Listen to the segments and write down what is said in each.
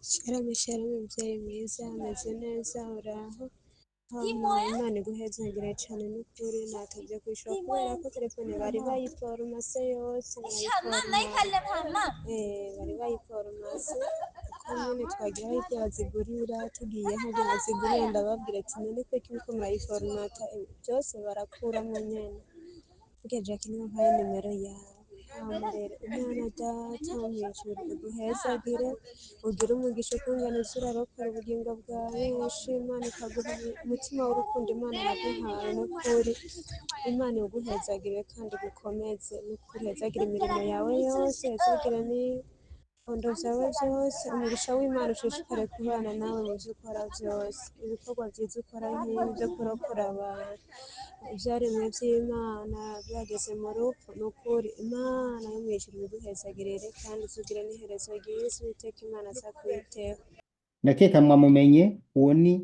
Shalom shalom muvyeyi mwiza, ameze neza, uraho? Hama Imana iguhezagire cane. N'ukuri natevye kwishura kubera ko telefone bari bayiforomase yose, barayiforoma, bari bayiforomase kuko nyene twagira hirya bazigurira, tugiye harya bazigurira, ndababwira ati: "None kuki muriko murayiforomata byose?" Barakuramwo nyene. Burya Jackie niwe mpaye nimero yawe. Hama rero Imana Data wo mw'ijuru iguhezagire, ugire umugisha ukungene uza urarokora ubugingo bwa benshi. Imana ikaguha umutima w'urukundo Imana yaguhaye. N'ukuri Imana iguhezagire kandi igukomeze. N'ukuri ihezagire imirimo yawe yose, ihezagire n'ibibondo vyawe vyose. Umugisha w'Imana ushishikare kubana nawe mu vyo ukora vyose. Ibikorwa vyiza ukora nk'ibi vyo kurokora abantu, ivyaremwe vy'Imana byageze mu rupfu, n'ukuri Imana yo mw'ijuru ibiguhezagirire kandi uzugire n'iherezo ryiza. Uwiteka Imana aza kwiteho. Ndakeka mwamumenye, uwo ni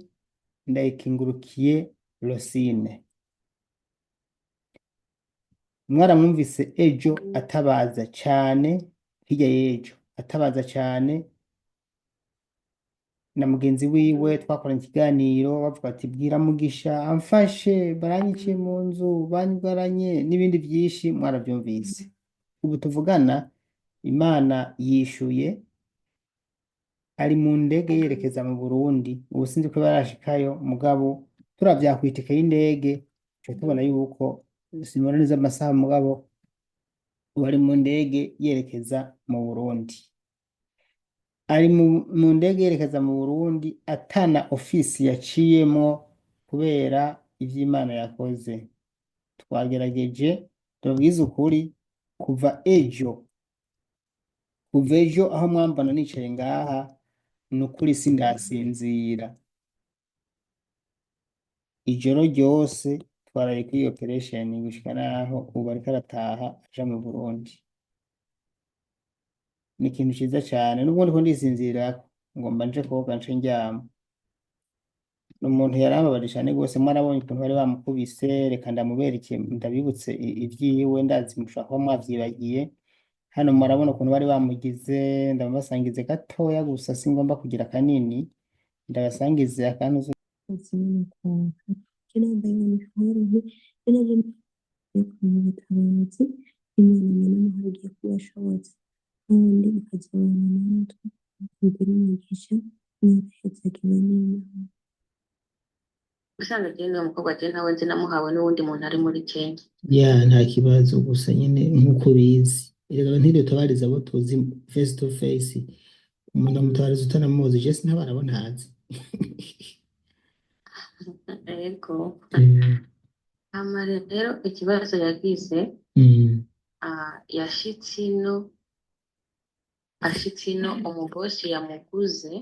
Ndayikengurukiye Rosine. Mwaramwumvise ejo atabaza cane, hirya y'ejo atabaza cane na mugenzi wiwe twakoranye ikiganiro, bavuga ati: "Bwira Mugisha amfashe, baranyiciye mu nzu, banyugaranye," n'ibindi byinshi mwarabyumvise. Ubu tuvugana Imana yishuye, ari mu ndege yerekeza mu Burundi. Ubu sinzi ko barashikayo, mugabo turavya kw'itike y'indege tuca tubona yuko, simbona neza amasaha, mugabo ubu ari mu ndege yerekeza mu Burundi. Ari mu ndege yerekeza mu Burundi atana ofisi yaciyemwo, kubera ivy'Imana yakoze. Twagerageje, tubabwize ukuri, kuva ejo aho mwambona nicaye ngaha, ni ukuri sindasinzira. Ijoro ryose twaraye kuri iyo operation gushika naho ubu ariko arataha aja mu Burundi. Ni ikintu ciza cane. Nubwo ndiko ndisinzirirako, ngomba nje koga nce ndyama. Ni umuntu yarambabaje cane gose. Mwarabonye ukuntu bari bamukubise. Reka ndamubereke, ndabibutse ivyiwe, ndazi mushobora kuba mwavyibagiye. Hano murabona ukuntu bari bamugize. Ndabasangize gatoya gusa, singomba kugira kanini, ndabasangize akantu. Ubuzima je nambaye uniforme, je naje mu butabazi. Imana n'amahoro igiye kubashoboza kandi ikazobana natwe. Mugire umugisha, mwarahezagiwe n'Imana. Ubusanzwe jewe n'uwo mukobwa, jewe ntawe nzi, namuhawe n'uwundi muntu ari muri Kenya. Ya, nta kibazo. Gusa nyine nk'uko bizi, erega ntidutabariza abo tuzi face to face. Umuntu amutabariza utanamuzi. Je sintabara abo ntazi. Ego. Hama rero ikibazo yagize, yashitse ino, ashitse ino umubosi yamuguze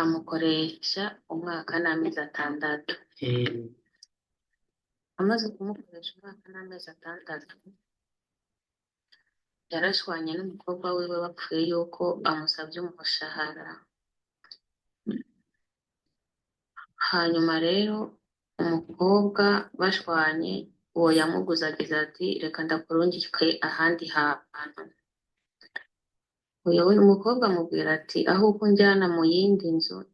amukoresha umwaka n'amezi 6. Amaze kumukoresha umwaka n'amezi 6, yarashwanye n'umukobwa wiwe, bapfuye yuko amusavye umushahara. Hanyuma rero umukobwa bashwanye, uwo yamuguze agize ati: "Reka ndakurungike ahandi hantu." Uyo umukobwa amubwira ati: "Aho uko unjyana mu yindi nzu."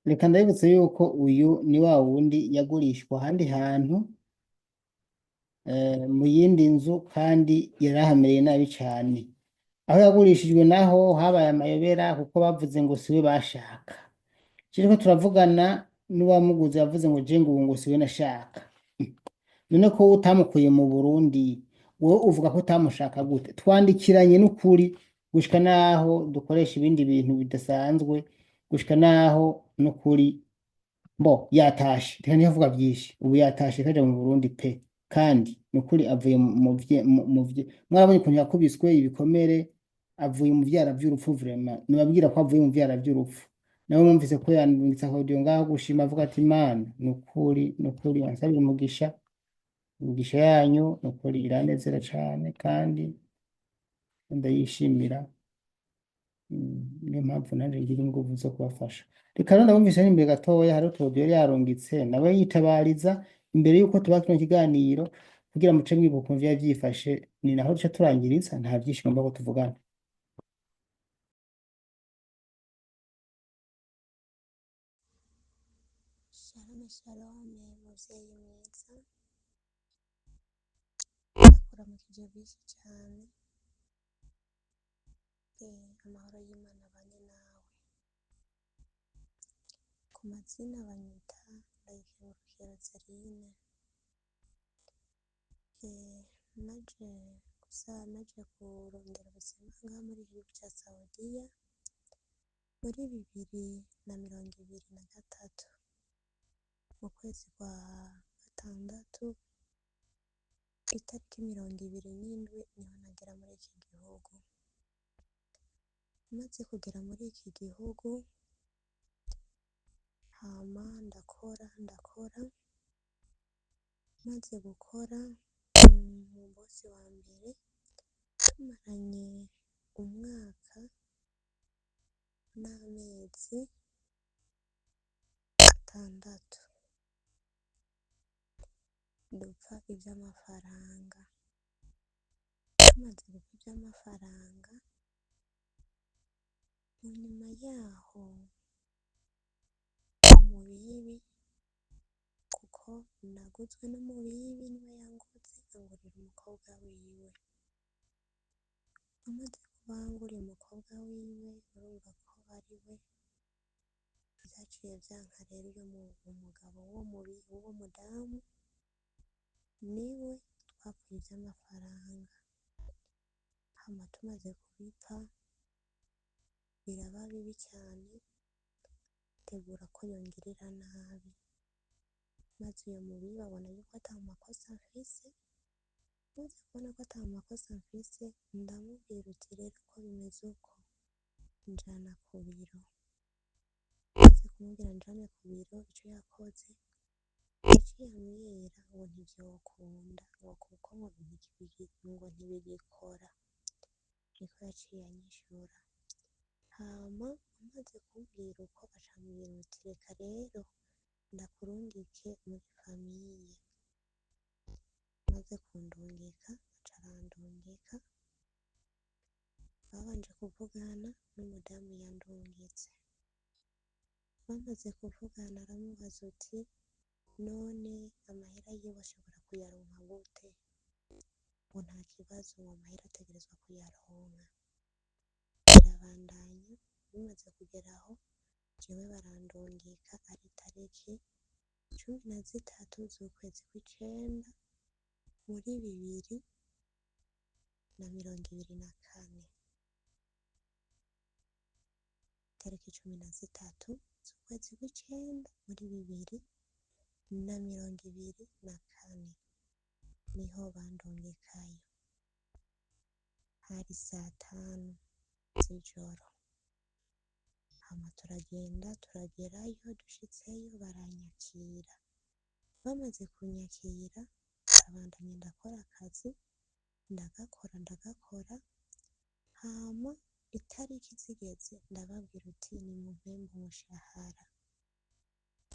Reka ndabibutse yuko uyu ni wa wundi yagurishwa ahandi hantu, mu yindi nzu, kandi yarahamereye nabi cane. Aho yagurishijwe naho habaye amayobera, kuko bavuze ngo siwe bashaka. Kiriko turavugana n'uwamuguze, yavuze ngo: "Je ngo ubu ngo siwe nashaka." None ko utamukuye mu Burundi, wowe uvuga ko utamushaka gute? Twandikiranye n'ukuri gushika naho dukoresha ibindi bintu bidasanzwe, gushika naho n'ukuri bo yatashe. Reka ntiyavuga byinshi, ubu yatashe kaja mu Burundi pe. Kandi nukuri avuye mu mwarabonye ukuntu yakubiswe ibikomere, avuye mu vyara vy'urupfu. Vraiment nibabwira ko avuye mu vyara vy'urupfu. Nawe mwumvise ko yandungitse audio ngaho gushima, avuga ati: "Imana nukuri, nukuri ansabira umugisha, imigisha yanyu nukuri iranezera cane kandi ndayishimira." Niyo mpamvu nanje ngira inguvu zo kubafasha. Reka rero ndabumvise n'imbere gatoya hari utu yari yarungitse nawe yitabariza imbere yuko tuba kino kiganiro, kugira muce mwibuka ukuntu vyari vyifashe. Ni naho duca turangiriza, nta vyinshi ngomba ko tuvugana. Shalome shalome muvyeyi mwiza, ndakuramukije byinshi cane, amahoro y'Imana abane nawe. Ku mazina banyita Ndayikengurukiye Roseline. Naje gusa naje kurondera ubuzima ngaha muri iki gihugu ca Saudiya muri 2023 mu kwezi kwa gatandatu itariki 27 niho nagera muri iki gihugu. Maze kugera muri iki gihugu hama ndakora ndakora, maze gukora mu bosi wa mbere tumaranye umwaka n'amezi 6 dupfa ivy'amafaranga. Tumaze gupfa ivy'amafaranga, mu nyuma yaho umubibi, kuko naguzwe n'umubibi niwe yanguze angurira umukobwa wiwe. Amaze kuba anguriye umukobwa wiwe, urumva ko ari we vyaciye vyanka rero uyo umugabo w'uwo mudamu niwe twapfuye ivy'amafaranga. Hama tumaze kubipfa biraba bibi cane, tegura ko yongirira nabi. Maze uyo mubibi abona yuko ata makosa mfise, maze kubona ko ata makosa mfise, ndamubwira uti rero ko bimeze uko, njana ku biro. Maze kumubwira njane ku biro, ico yakoze yaciye ambwira ngo ntivyokunda, ngo kuko ngo ntibigikora. Niko yaciye anyishura. Hama amaze kumbwira uko aca ambwira uti reka rero ndakurungike muri famiye. Amaze kundungika aca arandungika, babanje kuvugana n'umudamu yandungitse. Bamaze kuvugana aramubaza uti none amahera yiwe ashobora kuyaronka gute? Ngo nta kibazo, ngo amahera ategerezwa kuyaronka. Birabandanya, bimaze kugera aho jewe barandungika ari tariki 13 z'ukwezi kw'icenda muri 2024. Tariki 13 z'ukwezi kw'icenda muri 2024 niho bandungikayo. Hari saa 5 z'ijoro. Hama turagenda turagerayo, dushitseyo baranyakira. Bamaze kunyakira ndabandanya ndakora akazi, ndagakora ndagakora, hama itariki zigeze ndababwira uti nimumpembe umushahara.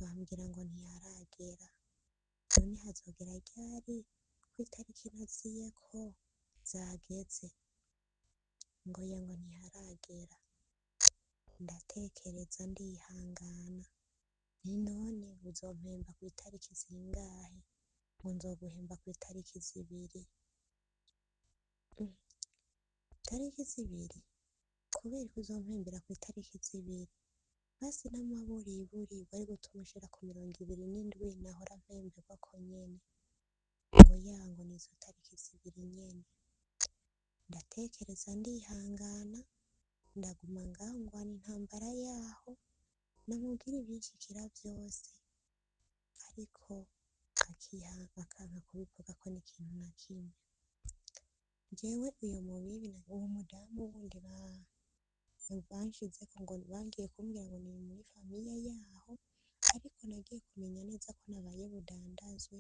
Bambwira ngo ntiharagera. None hazogera ryari ko itariki naziyeko zageze? Ngo oya ngo ntiharagera. Ndatekereza ndihangana, nti none uzompemba kw'itariki zingahe? Ngo nzoguhemba kw'itariki 2. Itariki 2? Kubera ko uzompembera kw'itariki 2? Basi n'amaburiburi wari gutuma ushira ku 27 nahora mpemberwako nyene. Ngo ya ngo nizo tariki 2 nyene. Ndatekereza ndihangana, ndaguma ngaho ngwana intambara yaho, namubwira ibinshikira vyose, ariko akanka kubivugako n'ikintu na kimwe. Jewe uyo mubibi uwo mudamu wundi banshizeko ngo bagiye kumbwira ngo ni muri famiye yaho, ariko nagiye kumenya neza ko nabaye budandazwe,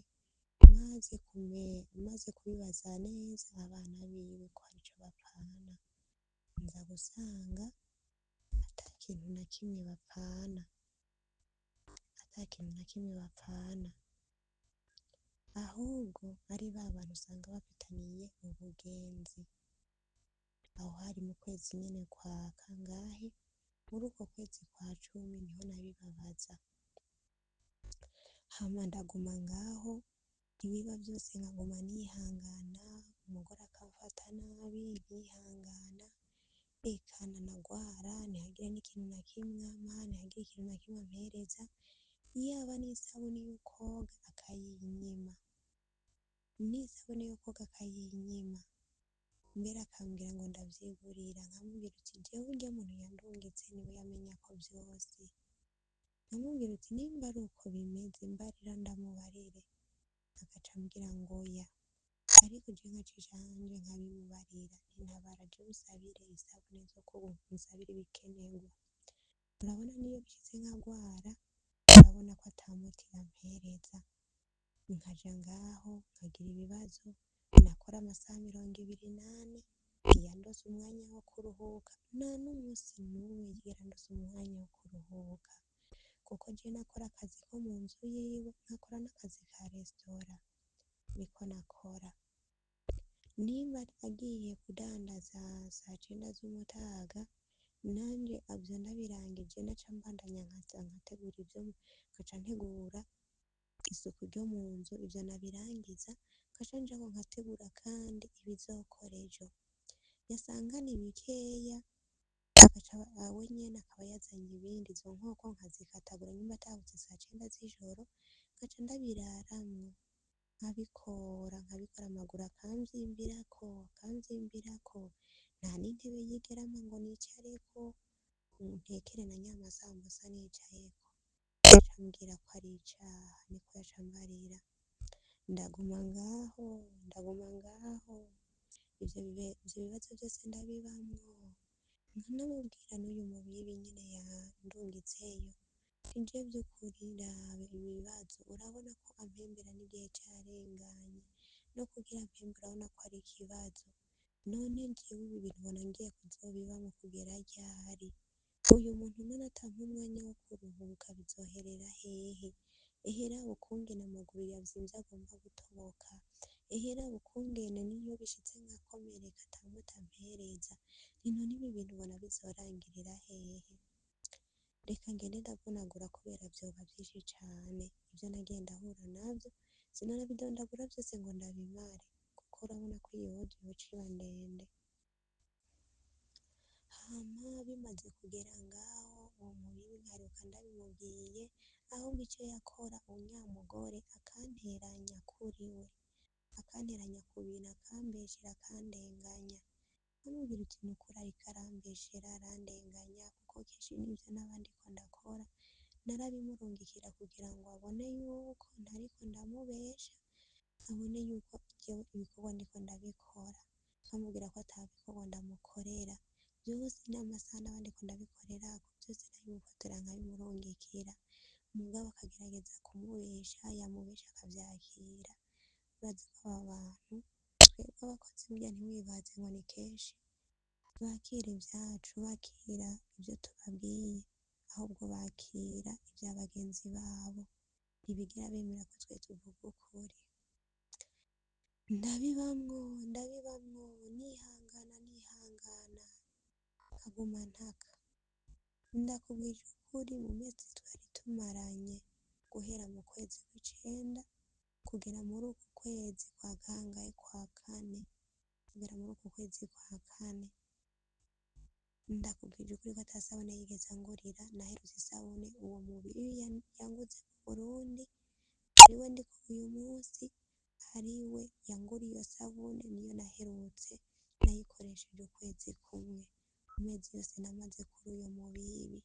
maze kubibaza neza abana biwe ko hari ico bapfana, nza gusanga ata kintu na kimwe bapfana, ata kintu na kimwe bapfana, ahubwo ari ba bantu usanga bafitaniye ubugenzi. Aho hari mu kwezi nyene kwa kangahe, muri uko kwezi kwa 10 niho nabibabaza. Hama ndaguma ngaho, ibiba byose nkaguma nihangana, umugore akamfata nabi nkihangana, eka ndanagwara ntihagire n'ikintu na kimwe ampa, ntihagire ikintu na kimwe ampereza, yaba n'isabuni yo koga akayinyima, n'isabune yo koga akayinyima, mbere akambwira ngo ndavyigurira, nkamubwira uti jewe urya muntu yandungitse niwe yamenya ko vyose, nkamubwira uti nimba ari uko bimeze mbarira ndamubarire, agaca ambwira ngo oya, ariko je nkacisha hanje nkabimubarira, nti ntabara jewe unsabire isabune zo koga, unsabire ibikenerwa. Urabona niyo bishitse nkagwara, urabona ko ata muti ampereza, nkaja ngaho nkagira ibibazo, nakora amasaha 24, ntiyandose umwanya wo kuruhuka, nta n'umunsi n'umwe yigera andose umwanya wo kuruhuka, kuko je nakora akazi ko mu nzu yiwe, nkakora n'akazi ka resitora, niko nakora. Nimba agiye kudandaza saa cenda z'umutaga, nanje ivyo ndabirangije naca mbandanya nkaza nkategura ivyo, nkaca ntegura isuku ryo mu nzu, ivyo nabirangiza nkaca njaho nkategura kandi ibizokora ejo. Yasanga ni bikeya, agaca we nyene akaba yazanye ibindi, izo nkoko nkazikatagura nimba atahutse saa cenda z'ijoro, nkaca ndabiraramwo, nkabikora, nkabikora amaguru akamvyimbirako, akamvyimbirako, nta n'intebe yigera ampa ngo nicareko, ntekere na nyamasambusa nicayeko. Yaca ambwira ko ari icaha, niko yaca ambarira. Ndaguma ngaho, ndaguma ngaho, ivyo bibazo vyose ndabibamwo, nkanamubwira n'uyu mubibi nyene yandungitseyo, nti je vy'ukuri raba ibibazo, urabona ko ampembera n'igihe carenganye, no kugira ampembe urabona ko ari ikibazo, none jewe ibi bintu ubona ngiye kuzobibamwo kugera ryari? Uyu muntu none atampa umwanya wo kuruhuka bizoherera hehe? Ehe raba ukungene amaguru yavyimbye agomba gutoboka, ehe raba ukungene niyo bishitse nkakomereka ata muti ampereza, nti none ibi bintu ubona bizorangirira hehe? Reka ngende ndavunagura kubera vyoba vyinshi cane, ivyo nagiye ndahura navyo, sinonabidondagura vyose ngo ndabimare, kuko urabona ko iyi audio yoca iba ndende. Hama bimaze kugera ngaho, uwo mubibi nkaruka ndabimubwiye, ahubwo ico yakora unyamugore akanteranya kuri we, akanteranya ku bintu, akambeshera, akandenganya. Nkamubwira uti nukuri ariko arambeshera, arandenganya, kuko kenshi n'ivyo naba ndiko ndakora, narabimurungikira kugira ngo abone yuko ntariko ndamubesha, abone yuko jewe ibikorwa ndiko ndabikora. Nkamubwira ko ata bikorwa ndamukorera, vyose n'amasaha naba ndiko ndabikorerako, vyose ndabimufotora nkabimurungikira, mugabo akagerageza kumubesha, yamubesha akavyakira. Urazi ko aba bantu, twebwe abakozi burya ntimwibaze ngo ni kenshi bakira ivyacu, bakira ivyo tubabwiye, ahubwo bakira ivya bagenzi babo, ntibigera bemera ko twe tuvuga ukuri. Ndabibamwo, ndabibamwo, nihangana, nihangana, nkaguma ntaka. Ndakubwije ukuri mu mezi twari tumaranye, guhera mu kwezi kw'icenda kugera muri uku kwezi kwa kangahe kwa kane, kugera muri uku kwezi kwa kane, ndakubwije ukuri ko ata sabune yigeze angurira, naherutse isabune uwo mubibi yanguze mu Burundi, ariwe ndiko uyu munsi, ariwe yanguriye iyo sabune, niyo naherutse, nayikoresheje ukwezi kumwe, amezi yose namaze kuri uyo mubibi.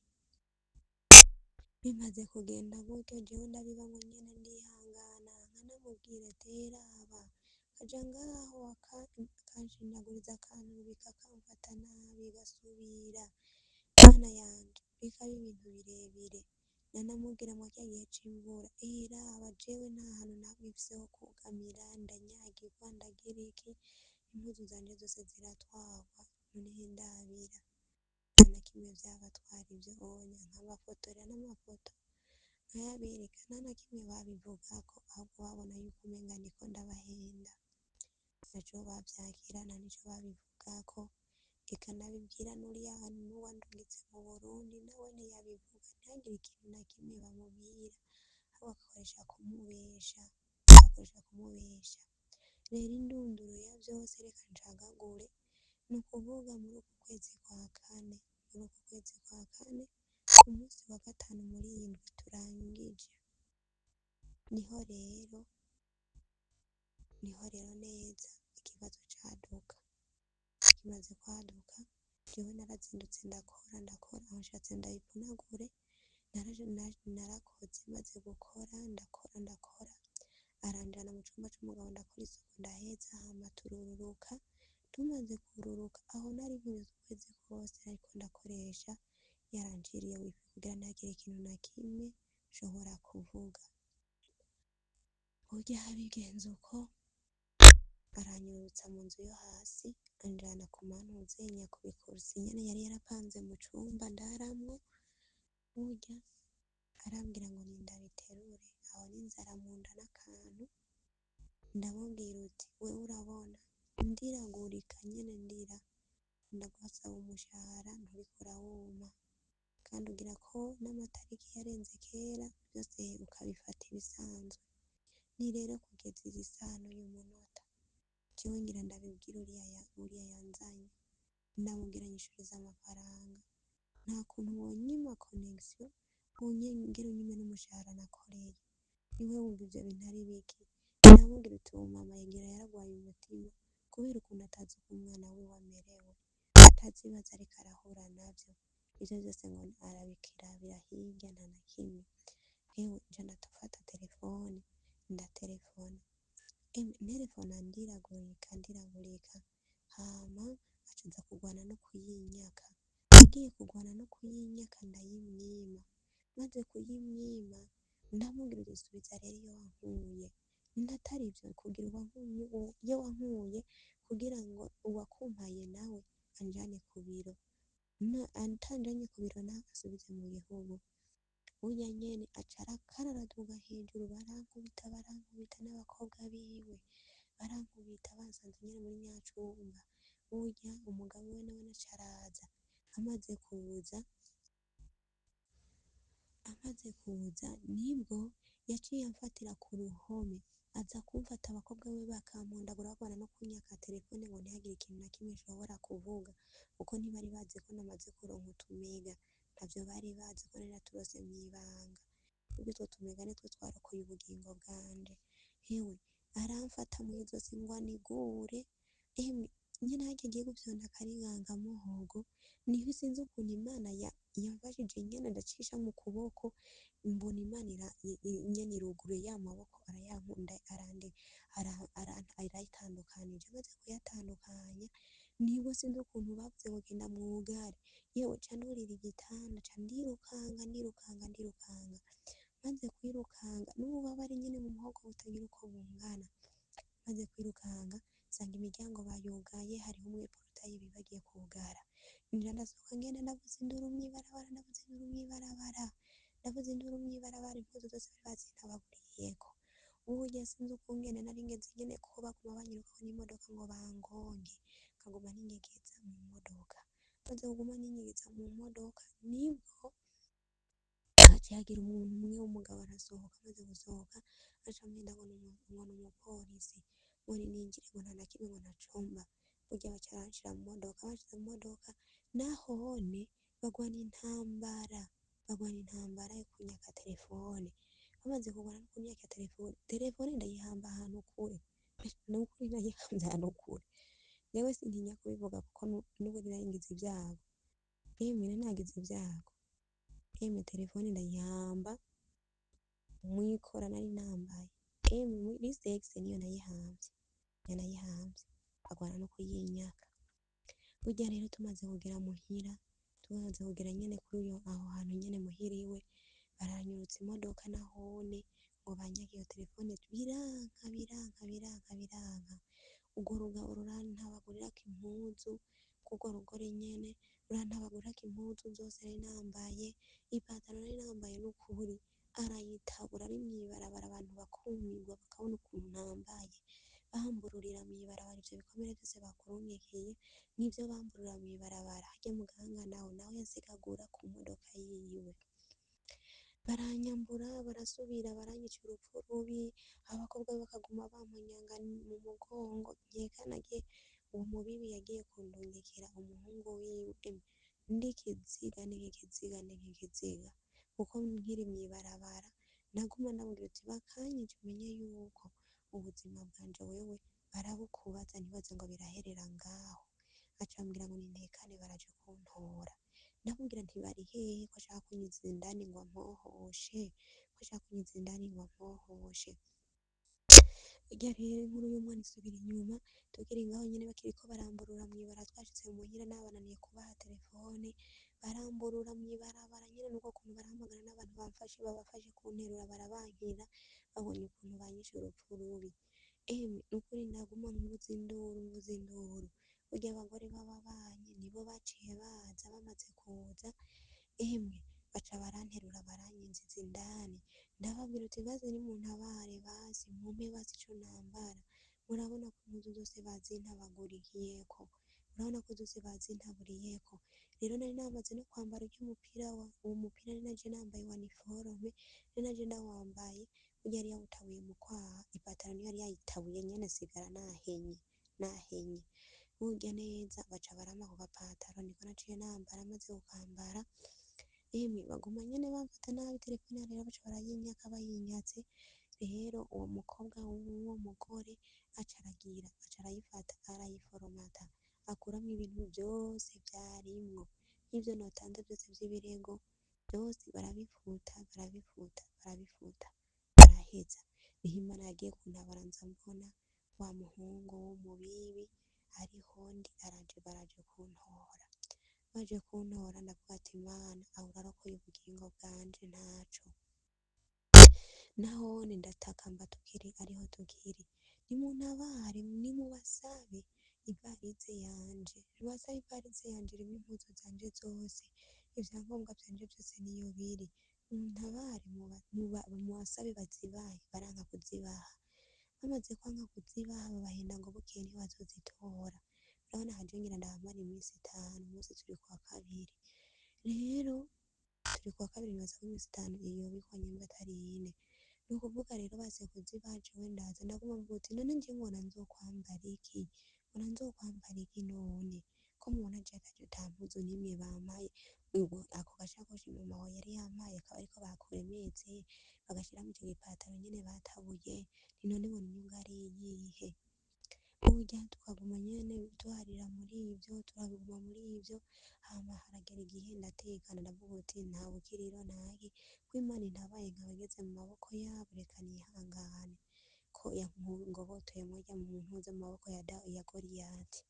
Bimaze kugenda gutyo, jewe ndabibamwo nyene ndihangana, nkanamubwira ati raba, nkaja ngaho akanshinyaguriza, akanturubika, akamfata nabi, gasubira, Mana yanje, bikaba ibintu birebire. Nanamubwira mwa kirya gihe c'imvura, ehe raba jewe nta hantu namwe mfise ho kugamira, ndanyagirwa, ndagira iki, impuzu zanje zose ziratwarwa, none ndabira. Nta na kimwe vyabatwara ivyo onya, nkabafotorera n'amafoto nkayabereka, nta na kimwe babivugako, ahubwo babona yuko umenga ndiko ndabahenda. Ntaco bavyakira, nta nico babivugako, eka nabibwira n'uriya n'uwandungitse mu Burundi, nawe ntiyabivuga, ntihagire ikintu na kimwe bamubwira. Ahubwo agakoresha kumubesha, agakoresha kumubesha. Rero indunduro ya vyose reka ncagagure, ni ukuvuga muri uku kwezi kwa kane, muri uku kwezi kwa kane, ku munsi wa gatanu muri iyi ndwi turangije, niho rero, niho rero neza ikibazo caduka. Kimaze kwaduka, jewe narazindutse ndakora ndakora, aho nshatse ndayivunagure, narakoze maze gukora ndakora ndakora, aranjana mu cumba c'umugabo ndakora isuku ndaheza, hama tururuka, tumaze kururuka aho nari nkize ukwezi kose ariko ndakoresha, yaranciriye wifi kugira ntihagire ikintu na kimwe nshobora kuvuga. Burya bigenze uko, aranyurutsa mu nzu yo hasi, anjana ku mantuzenya ku bikurusi nyene yari yarapanze mu cumba ndaramwo, burya arambwira ngo nindabiterure, aho n'inzara mu nda n'akantu, ndamubwira uti wewe urabona ndiragurika nyene ndira, ndagusaba umushahara nturiko urawumpa, kandi ugira ko n'amatariki yarenze kera byose ukabifata ibisanzwe. Ni rero kugeza izi saha n'uyu munota, jewe ngira ndabibwira uriya yanzanye, ndamubwira nyishuriza amafaranga, nta kuntu wonyima connection wongere unyime n'umushahara nakoreye, niwe wumva ivyo bintu ari biki? Ndamubwira uti uwo mama yingira yaragwaye umutima kubera ukuntu atazi uko umwana wiwe amerewe, atazi ibibazo ariko arahura navyo, ivyo vyose ngo arabikirabira hirya nta na kimwe. Ewe nca ndafata telefone ndaterefona, nterefona ndiragurika ndiragurika, hama aca aza kugwana no kuyinyaka, agiye kugwana no kuyinyaka ndayimwima, maze kuyimwima ndamubwira uti subiza rero iyo wankuye, natari ivyo kugira uwankuye iyo wankuye kugira ngo uwakumpaye nawe anjane ku biro, atanjanye ku biro nawe asubize mu gihugu. Burya nyene aca arakara araduga hejuru, barankubita barankubita n'abakobwa biwe, barankubita bansanze nyene muri nya cumba. Burya umugabo we nawe aca araza, amaze kuza, amaze kuza nibwo yaciye amfatira ku ruhome, aza kumfata abakobwa be bakampondagura bagwana no kunyaka telefone ngo ntihagire ikintu na kimwe nshobora kuvuga, kuko ntibari bazi ko namaze kuronka utumega, ntavyo bari bazi ko nari naturose mw'ibanga. Burya utwo tumega nitwo twarokoye ubugingo bwanje. Hewe aramfata mw'izosi ngo anigure, emwe nyene harya agiye gufyonda akaringanga muhogo, niho sinzi ukuntu Imana yamfashije nyene ndacisha mu kuboko, mbona Imana nyene iruguruye ya maboko arayankunda arayitandukanije, amaze kuyatandukanya nibwo sinzi ukuntu bavuze ngo genda mwugare, yewe ca ndurira igitanda ca ndirukanga ndirukanga ndirukanga, maze kwirukanga n'ububabare nyene mu muhogo butagira uko bungana, maze kwirukanga nsanga imiryango bayugaye, hariho umwe porotaye bibagiye kugara, nja ndasohoka ngenda ndavuza induru mw'ibarabara, ndavuza induru mw'ibarabara, ndavuza induru mw'ibarabara, impuzu zose bari bazintababuriyeko. Burya sinzi ukungene nari ngeze nyene ko baguma banyirukako n'imodoka ngo bangonge, nkaguma ninyegeza mu modoka, maze kuguma ninyegeza mu modoka nibwo haciye hagira umuntu umwe w'umugabo arasohoka, amaze gusohoka aca ambwira ngo ni umupolisi, ngo ninjire ngo nta na kimwe ngo ntacumba, burya baca baranshira mu modoka, banshize mu modoka nahone bagwana intambara, bagwana intambara yo kunyaka telefone, bamaze kugwana no kunyaka telefone, telefone ndayihamba ahantu kure, nukuri nayihamvye ahantu kure, jewe sintinya kubivuga kuko n'ubundi nari ngize ivyago, emwe nari nagize ivyago, emwe telefone ndayihamba mw'ikora nari nambaye, emwe muri sexe niyo nayihamvye, niyo nayihamvye, bagwana no kuyinyaka. Burya rero tumaze kugera muhira, tumaze kugera nyene kuri uyo aho hantu nyene muhira iwe, baranyurutsa imodoka nahone ngo banyake iyo telefone, biranka biranka biranka biranka, urwo rugabo rurantabagurirako impuzu, kurwo rugore nyene rurantabagurirako impuzu zose nari nambaye, ipantaro nari nambaye n'ukuri arayitabura ari mw'ibarabara, abantu bakumirwa bakabona ukuntu nambaye, bambururira mw'ibarabara ivyo bikomere vyose bakurungikeye nivyo bamburura mw'ibarabara, harya muganga nawe nawe yansigagura ku modoka yiwe. Baranyambura, barasubira baranyica urupfu rubi, abakobwa bakaguma bamponyanga mu mugongo, nkeka nagiye uwo mubibi yagiye kundungikira umuhungu wiwe, emwe ndi ikiziga, ndi nk'ikiziga, ndi nk'ikiziga, kuko nkiri mw'ibarabara naguma ndamubwira uti bakanyica umenye yuko ubuzima bwanje wewe barabukubaza ntibaze ngo biraherera ngaho. Aca ambwira ngo nintekane baraje kuntora. Ndamubwira nti bari hehe ko ashaka kunyiza indani ngo ampohoshe, ko ashaka kunyiza indani ngo ampohoshe. Irya rero inkuru y'umwana isubira inyuma, tukiri ngaho nyene bakiriko baramburura mw'ibarabara twashitse muhira nabananiye kubaha telefone, baramburura mw'ibarabara nyene nuko kuntu barahamagara n'abantu bamfashe babafashe kunterura barabankira, babonye ukuntu banyishe urupfu rubi. Emwe nukuri naguma mvuza induru mvuza induru, burya abagore b'ababanyi nibo baciye baza bamaze kuza, emwe baca baranterura baranyinjiza indani, ndababwira uti baze nimuntabare basi mumpe basi ico nambara, murabona ko impuzu zose bazintabaguririyeko, murabona ko zose bazintaburiyeko. Rero nari namaze no kwambara urya mupira wa uwo mupira nari naje nambaye wa niforome, nari naje ndawambaye, burya yari yawutabuye mu kwaha, ipataro niyo yari yayitabuye nyene nsigara nahenye, nahenye. Burya neza baca barampa ako gapataro niko naciye nambara, maze kukambara, emwe baguma nyene bamfata nabi, telefone rero baca barayinyaka bayinyatse, rero uwo mukobwa w'uwo mugore aca aragira, aca arayifata arayiforomata, akuramwo ibintu vyose vyarimwo, nk'ivyo notanze vyose vy'ibirego, vyose barabifuta, barabifuta, barabifuta, baraheza. Niho Imana yagiye kuntabara nza mbona wa muhungu w'umubibi ariho ndi araje baraje kuntora. Baje kuntora ndavuga ati Mana aho urarokoye ubugingo bwanje ntaco. Nahone ndatakamba tukiri ariho tukiri, nimuntabare nimubasabe ivarize yanje, nimubasabe ivarize yanje irimwo impuzu zanje zose, ivyangombwa vyanje vyose niyo biri, muntabare mubasabe bazibahe, baranka kuzibaha. Bamaze kwanka kuzibaha babahenda ngo bukeye ntibazozitora. Urabona haje ngira ndahamara iminsi itanu, umunsi turi kuwa kabiri. Rero turi kuwa kabiri nibaza ko iminsi itanu iyobikwa nyimba atari ine. Ni ukuvuga rero base kuzibaha jewe ndaza ndaguma mvuga uti none nje mbona nzokwambara iki? Mbona nzokwambara iki none? Ko mubona je ata mpuzu n'imwe bampaye, ubwo ako gashakoshi mama wawe yari yampaye akaba ariko bakuremetse, bagashiramwo ico gipataro nyene batabuye, nti none mbona inyungu ari iyihe? Burya tukaguma nyene tuharira muri ivyo, turaguma muri ivyo, hama haragera igihe ndatekana ndavuga uti nta bukiriro ntaki, ko Imana intabaye nkaba ngeze mu maboko yabo reka nihangane, ko yangobotoye murya mu ntuze mu maboko ya ya Goliyati.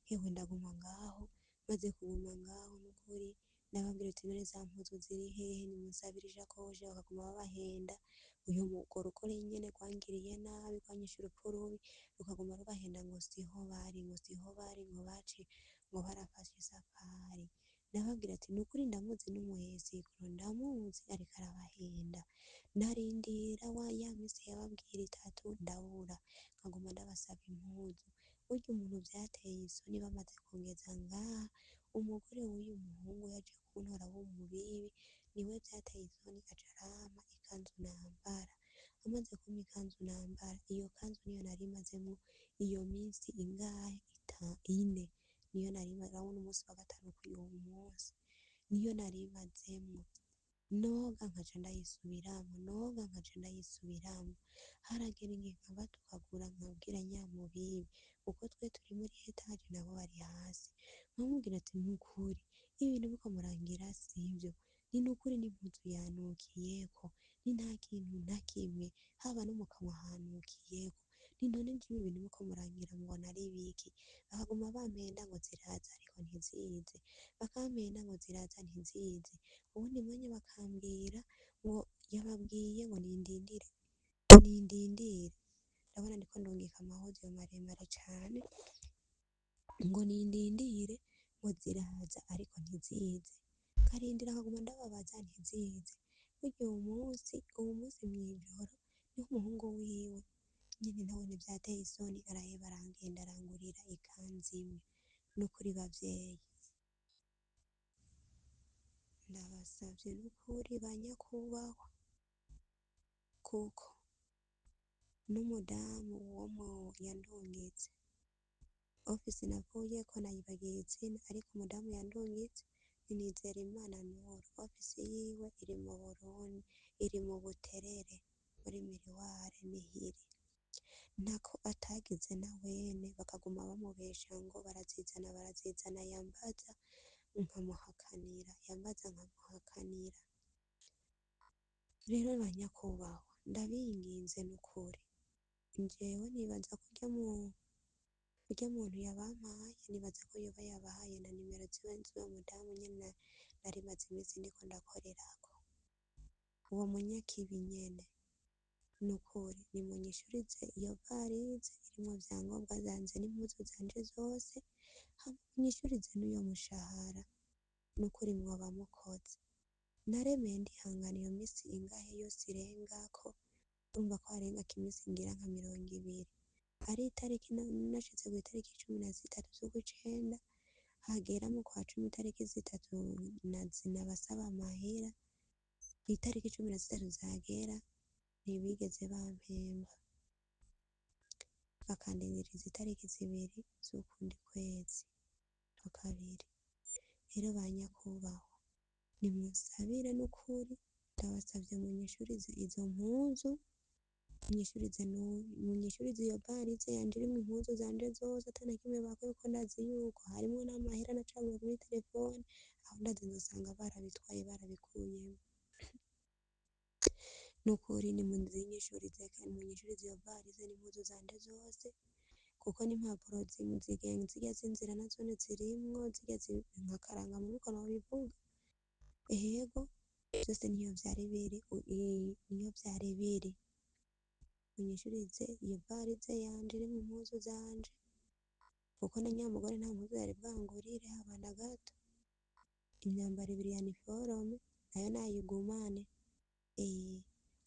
Hewe ndaguma ngaho, maze kuguma ngaho nukuri ndababwira uti none za mpuzu ziri hehe, nimunsabire ishakoshi, bakaguma babahenda, uyu mugorogoro nyene rwangiriye nabi, rwanyishe urupfu rubi, rukaguma rubahenda ngo siho bari, ngo siho bari, ngo baci, ngo barafashe isafari. Ndababwira ati nukuri ndamuzi n'umuhesikuro, ndamuzi ariko arabahenda. Narindira wa ya misi yababwira itatu ndabura, nkaguma ndabasaba impuzu. Burya umuntu vyateye isoni bamaze kungeza ngaha, umugore w'uyu muhungu yaje kuntora w'umubibi, niwe vyateye isoni aca arampa ikanzu nambara. Amaze kumpa ikanzu nambara, iyo kanzu niyo nari mazemwo iyo minsi ingahe? Ine. Niyo nari maze, urabona umunsi wa gatanu kuri uwo munsi, niyo nari mazemwo. Noga nkaca ndayisubiramwo, noga nkaca ndayisubiramwo. Haragera igihe nkabatukagura nkabwira nyamubibi, kuko twe turi muri etaje nabo bari hasi. Nkamubwira ati nukuri ibintu biriko murangira sivyo, ni nukuri n'impuzu yanukiyeko, ni nta kintu na kimwe, haba no mu kanwa hanukiyeko, ni none jewe ibintu biriko murangira mubona ari ibiki? Bakaguma bampenda ngo ziraza ariko ntizize, bakampenda ngo ziraza ntizize, uwundi mwanya bakambwira ngo yababwiye ngo nindindire, ngo nindindire. Ndabona ndiko ndungika amahodiyo maremare cane, ngo nindindire ngo ziraza ariko ntizize. Nkarindira nkaguma ndababaza ntizize. Burya uwo munsi mw'ijoro niho umuhungu wiwe nyene nawe ntivyateye isoni araheba arangenda arangurira ikanzu imwe. Nukuri bavyeyi. Ndabasavye n'ukuri banyakubahwa, kuko n'umudamu wo mu yandungitse ofisi navuyeko nayibagiye izina, ariko umudamu yandungitse ni Nizerimana Nuru, ofisi yiwe iri mu Burundi, iri mu Buterere muri Miriware nihiri. Ntako atagize na wene, bakaguma bamubesha ngo barazizana barazizana, yambaza nkamuhakanira, yambaza nkamuhakanira. Rero banyakubahwa, ndabinginze n'ukuri, jewe nibaza ko urya muntu yabampaye, nibaza ko yoba yabahaye na nimero ziwe z'uwo mudamu nyene nari maze iminsi ndiko ndakorerako, uwo munyakibi nyene. Nukuri nimunyishurize iyo varize irimwo vyangombwa vyanje n'impuzu zanje zose, hama munyishurize n'uyo mushahara, nukuri mwoba mukoze. Naremeye ndihangana iyo misi ingahe yose irengako, urumva ko harengako imisi ngira nka 20, ari itariki nashitse kw'itariki 13 z'ukwicenda, hagera mu kwa cumi itariki 3 nabasaba amahera, itariki 13 zagera ntibigeze bampemba, bakandindiriza itariki 2 z'ukundi kwezi kwa kabiri. Rero banyakubahwa, nimunsabire n'ukuri, ndabasavye munyishurize izo mpuzu, munyishurize iyo varize yanje irimwo impuzu zanje zose, ata na kimwe bakuyeko, ndazi yuko harimwo n'amahera nacaguye muri telefone, aho ndazi nzosanga barabitwaye barabikuyemwo. Nukuri nimuzinyishurize kandi munyishurize iyo varize n'impuzu zanje zose, kuko n'impapuro zirya z'inzira nazone zirimwo, zirya nka karangamuntu niko nobivuga, ego vyose niyo vyari biri, niyo vyari biri. Munyishurize iyo varize yanje irimwo impuzu zanje, kuko na nyamugore nta mpuzu yari bwangurire haba na gato. Imyambaro ibiri ya niforome nayo nayigumane,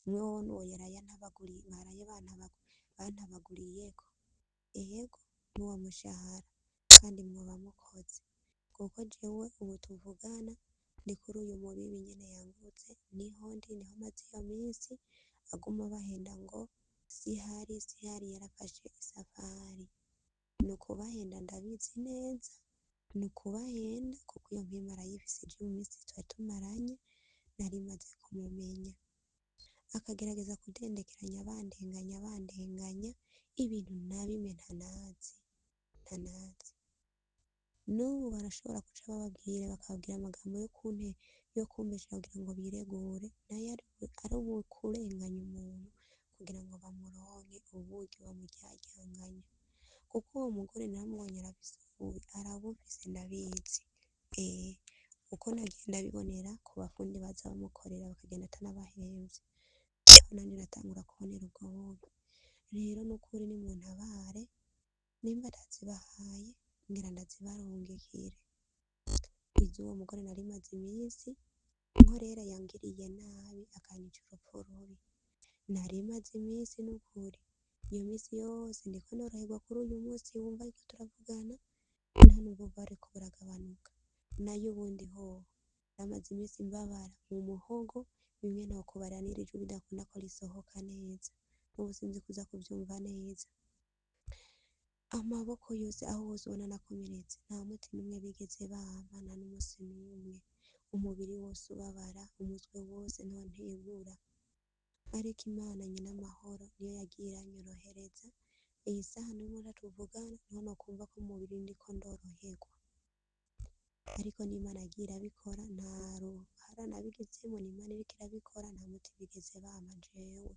umwe wowo nuwo yaraye baraye bantabaguriyeko, ego n'uwo mushahara, kandi mwoba mukoze, kuko jewe ubu tuvugana ndi kuri uyu mubibi nyene yanguze, niho ndi, niho maze iyo minsi, aguma abahenda ngo sihari sihari, yarafashe isafari. Ni ukubahenda ndabizi neza, ni ukubahenda kuko iyo mpwemu arayifise, je mu minsi twari tumaranye nari maze kumumenya, akagerageza kudendekeranya bandenganya bandenganya ibintu na bimwe ntanazi ntanazi. N'ubu barashobora kuca bababwira bakababwira amagambo yo kumbesha kugira ngo biregure, nayo ari ukurenganya umuntu kugira ngo bamuronke uburyo bamuryaryankanya, kuko uwo mugore naramubonye arafise ububi, arabufise ndabizi, uko nagiye ndabibonera ku bafundi baza bamukorera bakagenda atanabahemvye, nanje natangura kubonera ubwo bubi. Rero nukuri nimuntabare, nimba atazibahaye ngira ndazibarungikire, iz'uwo mugore nari maze iminsi nkorera yangiriye nabi akanyica urupfu rubi. Nari maze iminsi nukuri, iyo minsi yose ndiko noroherwa kuri uyu munsi wumva ariko turavugana, nta nubwo bariko baragabanuka, nayo ubundi hoho namaze iminsi mbabara mu muhogo, bimwe nokubara n'iri jwi bidakunda ko risohoka neza, n'ubu sinzi kuza kuvyumva neza. Amaboko yose aho hose ubona nakomeretse, nta muti n'umwe bigeze bampa, nta n'umusi n'umwe, umubiri wose ubabara, umutwe wose ntontegura, ariko Imana nyina amahoro niyo yagiye iranyorohereza, iyi saha n'ubu tuvugana niho nokumva ko mu mubiri ndiko ndoroherwa, ariko n'Imana yagiye irabikora, nta ruhara nabigizemwo, ni Imana iriko irabikora, nta muti bigeze bampa jewe,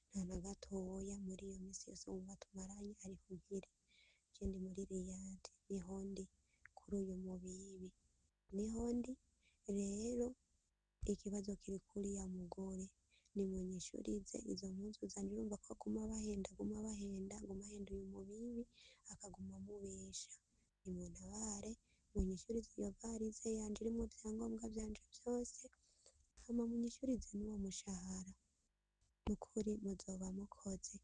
nta na gatoya muri iyo misi yose wumva tumaranye, ariho nkiri, je ndi muri Riyadi, niho ndi kuri uyu mubibi, niho ndi. Rero ikibazo kiri kuriya mugore, nimunyishurize izo mpuzu zanje, urumva ko aguma abahenda, aguma abahenda, aguma ahenda uyu mubibi, akaguma amubesha. Nimuntabare munyishurize iyo varize yanje irimwo vyangombwa vyanje vyose, hama munyishurize n'uwo mushahara, nukuri muzoba mukoze.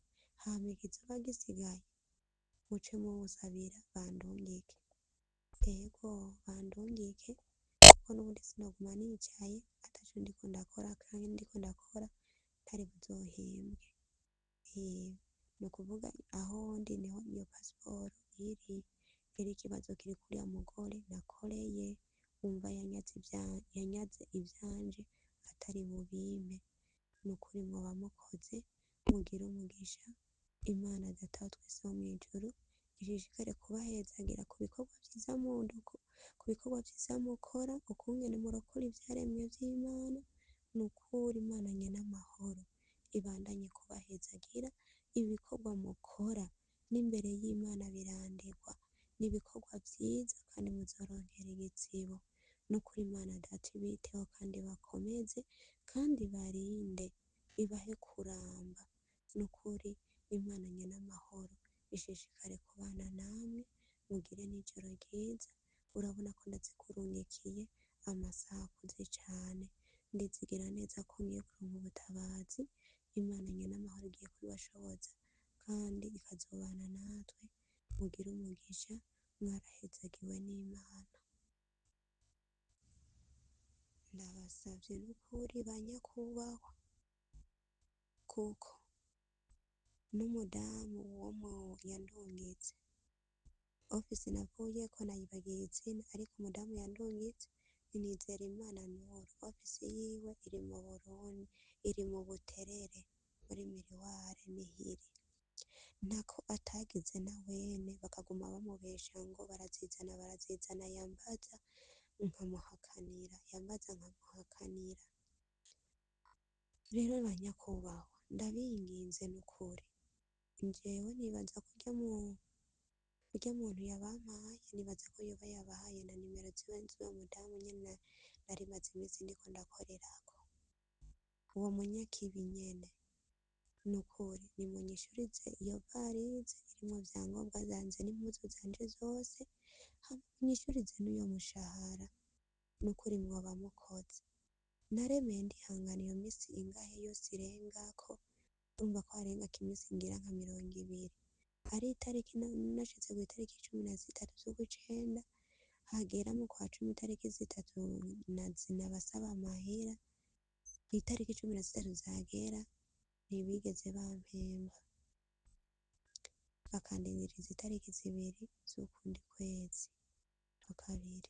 Hama ikizoba gisigaye muce muwusabira bandungike, ego bandungike. kuko n'ubundi sinoguma nicaye ataco ndiko ndakora kandi ndiko ndakora ntari buzohembwe. Ni ukuvuga aho ndi niho iyo pasiporo iri. Rero ikibazo kiri kuriya mugore nakoreye, wumva yanyaze ivyanje atari bubimpe. Ni ukuri mwoba mukoze, mugire umugisha. Imana Data wa twese wo mw'ijuru ishishikare kubahezagira ku bikorwa vyiza ku bikorwa vyiza mukora, ukungene murokora ivyaremwe vy'Imana. Ni ukuri Imana nyenamahoro ibandanye kubahezagira. Ibikorwa mukora n'imbere y'Imana birandikwa, ni ibikorwa vyiza kandi muzoronkera igitsibo. Ni ukuri Imana Data ibiteho kandi bakomeze kandi barinde, ibahe kuramba. Ni ukuri Imana nyenamahoro ishishikare kubana namwe, mugire n'ijoro ryiza. Urabona ko ndazikurungikiye amasaha akuze cane, ndizigira neza ko ngiye kuronka ubutabazi. Imana nyenamahoro igiye kubibashoboza kandi ikazobana natwe. Mugire umugisha, mwarahezagiwe n'Imana. Ndabasavye n'ukuri banyakubahwa, kuko n'umudamu wo mu yandungitse ofisi navuyeko nayibagiye izina, ariko umudamu yandungitse ni Nizerimana Nuru. Ofisi yiwe iri mu Burundi, iri mu Buterere muri Miriware nihiri. Ntako atagize na wene, bakaguma bamubesha ngo barazizana barazizana, yambaza nkamuhakanira, yambaza nkamuhakanira. Rero banyakubahwa, ndabinginze n'ukuri, jewe nibaza ko urya muntu yabampaye, nibaza ko yoba yabahaye na nimero ziwe z'uwo mudamu nyene nari maze iminsi ndiko ndakorerako, uwo munyakibi nyene. Nukuri nimunyishurize iyo varize irimwo vyangombwa vyanje n'impuzu zanje zose, hama munyishurize n'uyo mushahara. Nukuri mwoba mukoze. Naremeye ndihangana iyo misi ingahe yose irengako, urumva ko harengako imisi ngira nka 20. Ari itariki nashitse kw'itariki 13 z'ukwicenda, hagera mu kwa cumi itariki 3 na basaba amahera, itariki 13 zagera ntibigeze bampemba, bakandindiriza itariki 2 z'ukundi kwezi kwa kabiri.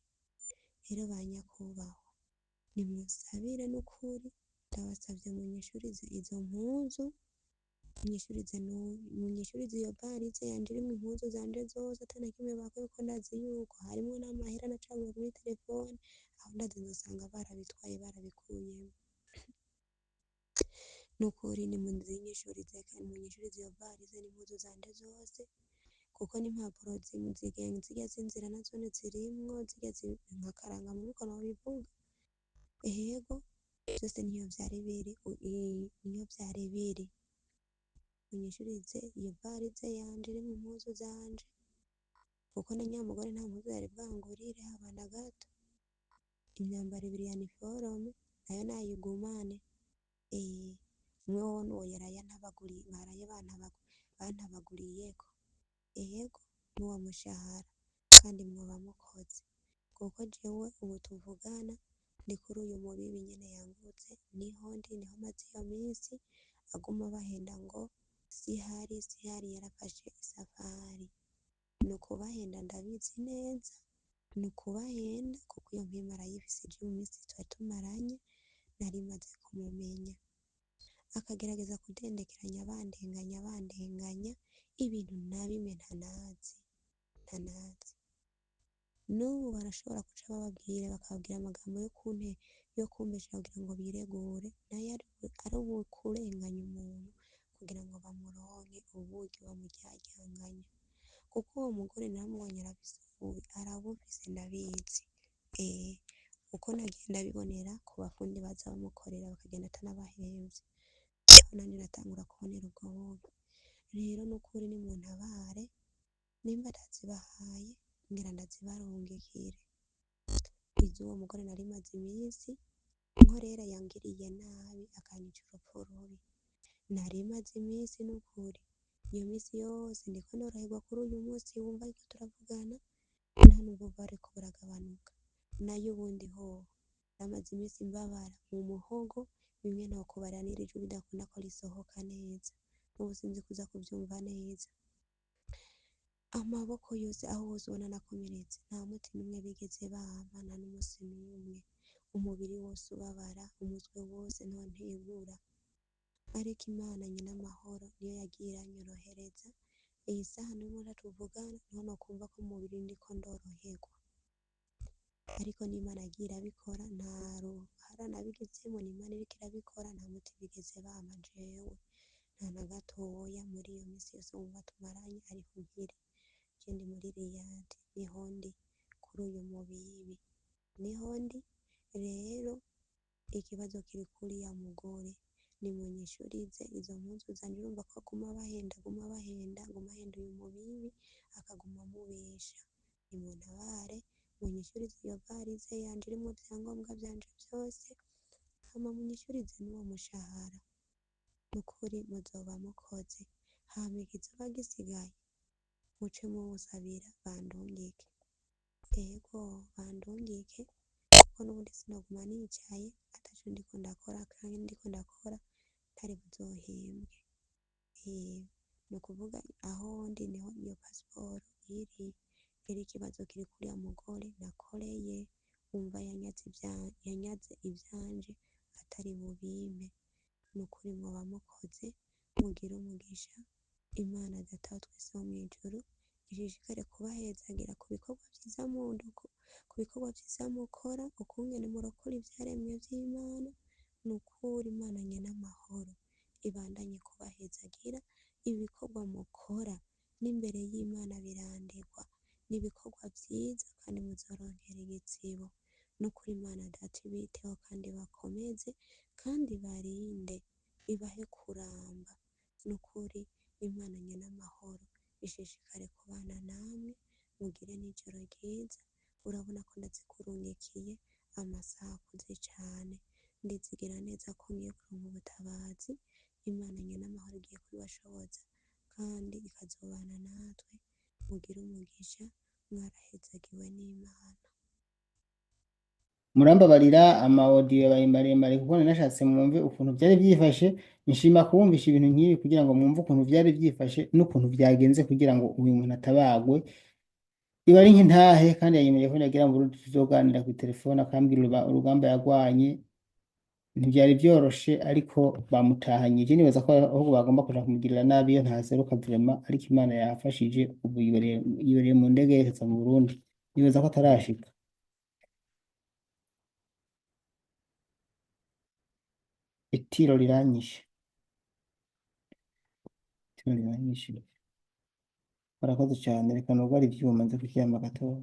Rero banyakubahwa, nimunsabire n'ukuri, ndabasavye munyishurize izo mpuzu, munyishurize iyo varize yanje irimwo impuzu zanje zose ata na kimwe bakuyeko, ndazi yuko harimwo n'amahera nacaguye muri telefone, aho ndazi nzosanga barabitwaye barabikuyemwo. Nukuri nimuzinyishurize kandi munyishurize iyo varize n'impuzu zanje zose, kuko n'impapuro zirya z'inzira nazone zirimwo, zirya nka karangamuntu niko nobivuga. Ego vyose niyo vyari biri, niyo vyari biri. Munyishurize iyo varize yanje irimwo impuzu zanje, kuko na nyamugore nta mpuzu yari bwangurire haba na gato. Imyambaro ibiri ya niforome nayo nayigumane. Umwe wowo nuwo yaraye baraye bantabaguriyeko. Ego n'uwo mushahara kandi mwoba mukoze, kuko jewe ubu tuvugana ndi kuri uyu mubibi nyene yangutse, niho ndi, niho maze iyo minsi aguma abahenda ngo sihari sihari, yarafashe isafari. Ni ukubahenda ndabizi neza, ni ukubahenda kuko iyo mpwemu arayifise. Je mu minsi twari tumaranye nari maze kumumenya, akagerageza kudendekeranya bandenganya bandenganya ibintu na bimwe ntanazi ntanazi. N'ubu barashobora kuca bababwira, bakababwira amagambo yo kumbesha kugira ngo biregure, nayo ari ukurenganya umuntu kugira ngo bamuronke uburyo bamuryaryankanya. Kuko uwo mugore naramubonye arafise ububi, arabufise ndabizi. Uko nagiye ndabibonera ku bafundi baza bamukorera bakagenda atanabahemvye, nanje natangura kubonera ubwo bubi. Rero nukuri nimuntabare, nimba atazibahaye ngira ndazibarungikire. Iz'uwo mugore nari maze iminsi nkorera yangiriye nabi akanyica urupfu rubi. Nari maze iminsi nukuri, iyo minsi yose ndiko noroherwa kuri uyu munsi wumva ariko turavugana, nta n'ubwo bariko buragabanuka. Nayo ubundi hoho namaze iminsi mbabara mu muhogo, bimwe nokubara n'iri jwi bidakunda ko risohoka neza, n'ubu sinzi kuza kuvyumva neza. Amaboko yose aho hose ubona nakomeretse, nta muti n'umwe bigeze bampa, nta n'umusi n'umwe. Umubiri wose ubabara, umutwe wose ntontegura. Ariko Imana nyina amahoro niyo yagiye iranyorohereza. Iyi saha n'ubu tuvugana niho nokumva ko mu mubiri ndiko ndoroherwa. Ariko n'Imana yagiye irabikora, nta ruhara nabigizemo, ni Imana iriko irabikora, nta muti bigeze bampa jewe, nta na gatoya. Muri iyo minsi yose wumva tumaranye ariho nkiri, je ndi muri Riyadi, niho ndi kuri uyu mubibi, niho ndi. Rero ikibazo kiri kuriya mugore, nimunyishurize izo mpuzu zanje. Urumva ko aguma abahenda, aguma abahenda, aguma ahenda uyu mubibi, akaguma amubesha. Nimuntabare munyishurize iyo varize yanje irimwo ivyangombwa vyanje vyose, hama munyishurize n'uwo mushahara. Nukuri muzoba mukoze. Hama ikizoba gisigaye muce muwusabira bandungike. Ego bandungike, kuko n'ubundi sinoguma nicaye ataco ndiko ndakora, kandi ndiko ndakora ntari buzohembwe. Ni ukuvuga aho ndi niho iyo pasiporo iri. Rero ikibazo kiri kuriya mugore nakoreye, wumva yanyaze ivyanje atari bubimpe. Nukuri mwoba mukoze, mugire umugisha. Imana Data wa twese wo mw'ijuru ishishikare kubahezagira ku bikorwa vyiza ku bikorwa vyiza mukora, ukungene murokora ivyaremwe vy'Imana. Nukuri Imana nyene amahoro ibandanye kubahezagira. Ibikorwa mukora n'imbere y'Imana birandikwa, n'ibikorwa vyiza kandi muzoronkera igitsibo. Nukuri Imana Data ibiteho kandi bakomeze kandi barinde, ibahe kuramba. Nukuri Imana nyene amahoro ishishikare kubana namwe, mugire n'ijoro ryiza. Urabona ko ndazikurungikiye amasaha akuze cane, ndizigira neza ko ngiye kuronka ubutabazi. Imana nyene amahoro igiye kubibashoboza kandi ikazobana natwe. Mugire umugisha, mwarahezagiwe n'Imana. Murambabarira ama audio yabaye maremare kuko nashatse mwumve ukuntu byari byifashe. Nshima kubumvisha ibintu nk'ibi kugira ngo mwumve ukuntu byari byifashe n'ukuntu byagenze kugira ngo uyu muntu atabagwe. Iba ari nk'intahe kandi yanyemereye ko nagira ngo Burundi tuzoganira ku telefone, akambwira urugamba yagwanye. Ntibyari byoroshe ariko bamutahanye. Je nibaza ko ahubwo bagomba kuja kumugirira nabi iyo ntaseruka vraiment, ariko Imana yafashije ubu yibereye mu ndege yerekeza mu Burundi. Nibaza ko atarashika. Itiro riranyishe, itiro riranyishe. Murakoze cyane, reka nugare ivyuma nze kuryama gatoya.